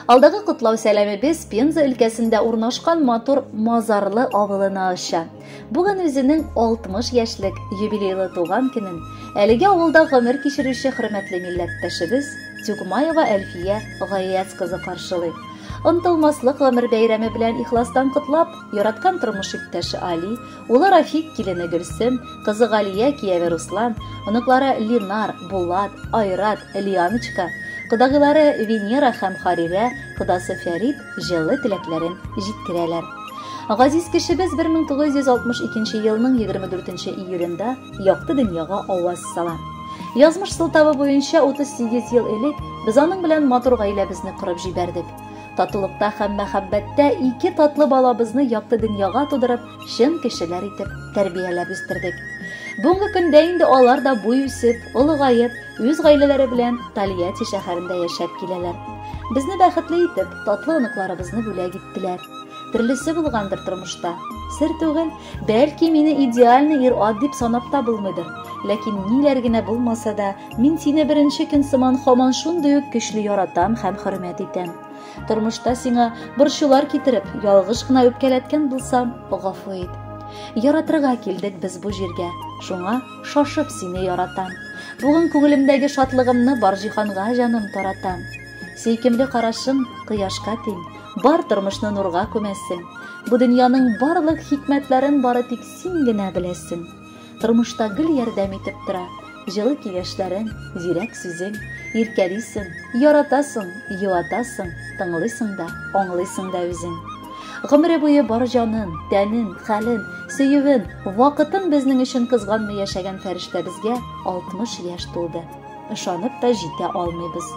Алдагы котлау сәламебез Пенза өлкәсендә урнашкан матур Мазарлы авылына оча. Бүген үзенең 60 яшьлек юбилейлы туган көнен әлеге авылда гомер кичерүче хөрмәтле милләттәшебез Тюкмаева Әлфия Гаяз кызы каршылый. Онтылмаслык гомер бәйрәме белән ихластан котлап, яраткан тормыш иптәше Али, улы Рафик, килене Гөлсем, кызы Галия, кияве Руслан, оныклары Линар, Булат, Айрат, Лианочка, кодагыйлары Венера һәм Харирә, кодасы Фәрит җылы теләкләрен җиткерәләр. Газиз кешебез 1962 елның 24 июлендә якты дөньяга аваз сала. Язмыш сылтавы буенча 38 ел элек без аның белән матур гаиләбезне корып җибәрдек. Татулыкта һәм мәхәббәттә ике татлы балабызны якты дөньяга тудырып, чын кешеләр итеп тәрбияләп үстердек. Бүгенге көндә инде алар да буй үсеп, олыгаеп, үз гаиләләре белән Тольятти шәһәрендә яшәп киләләр. Безне бәхетле итеп, татлы оныкларыбызны бүләк иттеләр. Төрлесе булгандыр тормышта. Сер түгел, бәлки мине идеальный ир-ат дип санап та булмыйдыр. Ләкин ниләр генә булмаса да, мин сине беренче көн сыман һаман шундый ук көчле яратам һәм хөрмәт итәм. Тормышта сиңа борчулар китереп, ялгыш кына үпкәләткән булсам, гафу ит. Яратырга килдек без бу җиргә, шуңа шашып сине яратам. Бүген күңелемдәге шатлыгымны бар җиһанга җаным таратам. Сөйкемле карашың кояшка тиң, бар тормышны нурга күмәсең. Бу дөньяның барлык хикмәтләрен бары тик син генә беләсең. Тормышта гел ярдәм итеп тора. Җылы киңәшләрең, зирәк сүзең, иркәлисең, яратасың, юатасың, тыңлыйсың да, аңлыйсың да үзең. Гомере буе бар җанын, тәнен, хәлен, сөюен, вакытын безнең өчен кызганмый яшәгән фәрештәбезгә 60 яшь тулды. Ышанып та җитә алмыйбыз.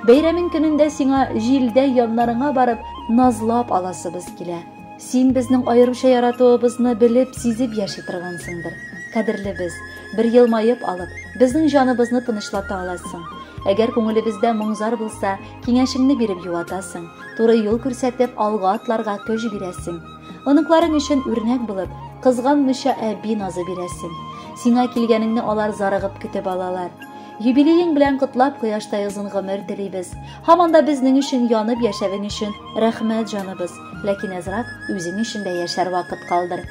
Бәйрәмең көнендә сиңа җилдәй яннарыңа барып, назлап аласыбыз килә. Син безнең аеруча яратуыбызны белеп, сизеп яши торгансыңдыр. Кадерлебез, бер елмаеп алып, безнең җаныбызны тынычлата аласың. Әгәр күңелебездә моң-зар булса, киңәшеңне биреп юатасың, туры юл күрсәтеп, алга атларга көч бирәсең. Оныкларың өчен үрнәк булып, кызганмыйча әби назы бирәсең. Сиңа килгәнеңне алар зарыгып көтеп алалар. Юбилеең белән котлап, кояштай озын гомер телибез. Һаман да безнең өчен янып яшәвең өчен рәхмәт, җаныбыз. Ләкин әзрәк үзең өчен дә яшәр вакыт калдыр.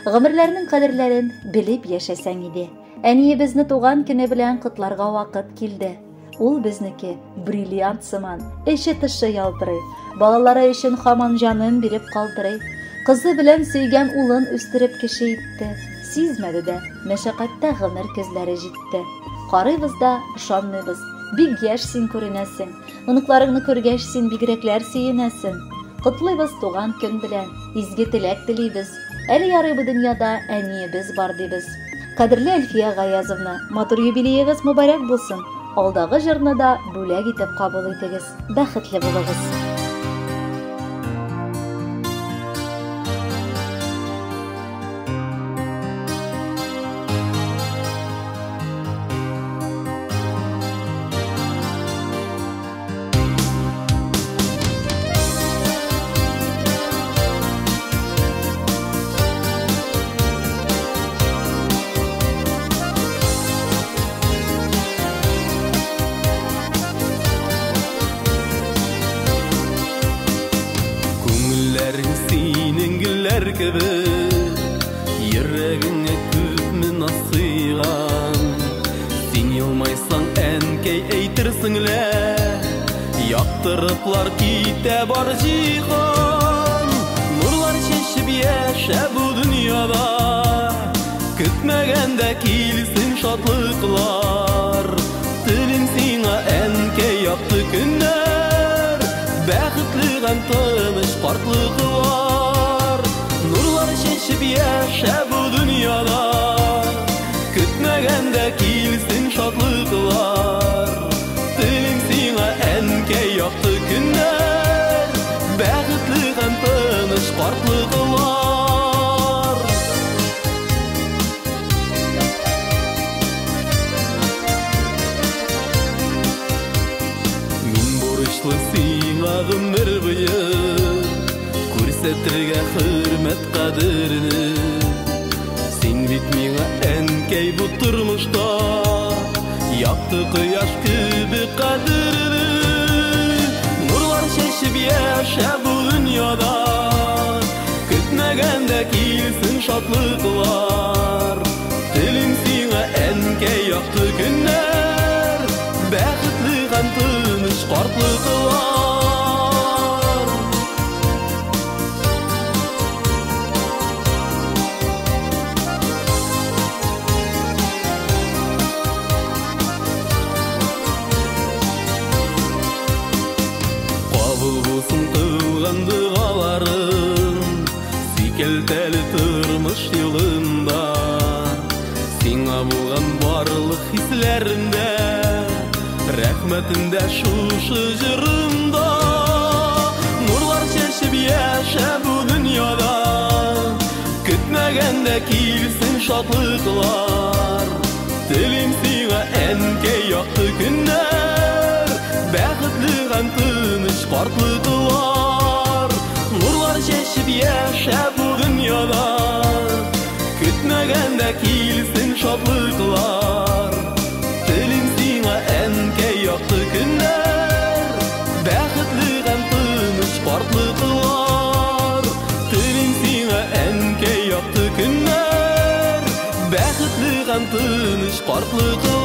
Гомерләрнең кадерләрен белеп яшәсәң иде. Әниебезне туган көне белән котларга вакыт килде. Ул безнеке бриллиант сыман, эче тышы ялтырый. Балалары өчен һаман җанын биреп калтырый. Кызы белән сөйгән улын үстереп кеше итте. Сизмәде дә, мәшәкатьтә гомер көзләре җитте. Карыйбыз да, ышанмыйбыз. Бик яшь син күренәсең. Оныкларыңны күргәч, син бигрәкләр сөенәсең. Котлыйбыз туган көн белән, изге теләк телибез. Әле ярый бу дөньяда әниебез бар дибез. Кадерле Әлфия Гаязовна, матур юбилеегыз мөбарәк булсын. Алдагы җырны да бүләк итеп кабул итегез. Бәхетле булыгыз. Күңелләрең синең гөлләр кебек, йөрәгеңә күпме наз сыйган. Син елмайсаң, әнкәй, әйтерсең лә, яктырыплар китә бар җиһан. Нурлар чәчеп яшә бу дөньяда, көтмәгәндә килсен шатлыклар. Телим сиңа, әнкәй, якты көннәр, бәхетле һәм тыныч картлыклар. Нурлар чәчеп яшә бу дөньяда, көтмәгәндә килсен шатлыклар. Телим сиңа, әнкәй, якты көннәр, бәхетле һәм тыныч картлыклар. Мин бурычлы сиңа гомер буе, күрсәтергә хөрмәт кадерне. Син бит миңа, әнкәй, бу тормышта якты кояш кебек кадерле. Нурлар чәчеп яшә бу дөньяда. Көтмәгәндә килсен шатлыклар. Телим сиңа, әнкәй, якты көннәр, бәхетле һәм тыныч картлыклар. Кабул булсын кылган догаларың, сикәлтәле тормыш юлында. Сиңа булган барлык хисләремдә, рәхмәтемдә шушы җырымда. Нурлар чәчеп яшә бу дөньяда, көтмәгәндә килсен шатлыклар. Телим сиңа, әнкәй, якты көннәр, бәхетле һәм тыныч картлыклар. Нурлар чәчеп яшә бу дөньяда, көтмәгәндә килсен шатлыклар. Телим сиңа, әнкәй, якты көннәр, бәхетле һәм тыныч картлыклар. Телим сиңа, әнкәй, якты көннәр, бәхетле һәм тыныч картлыклар.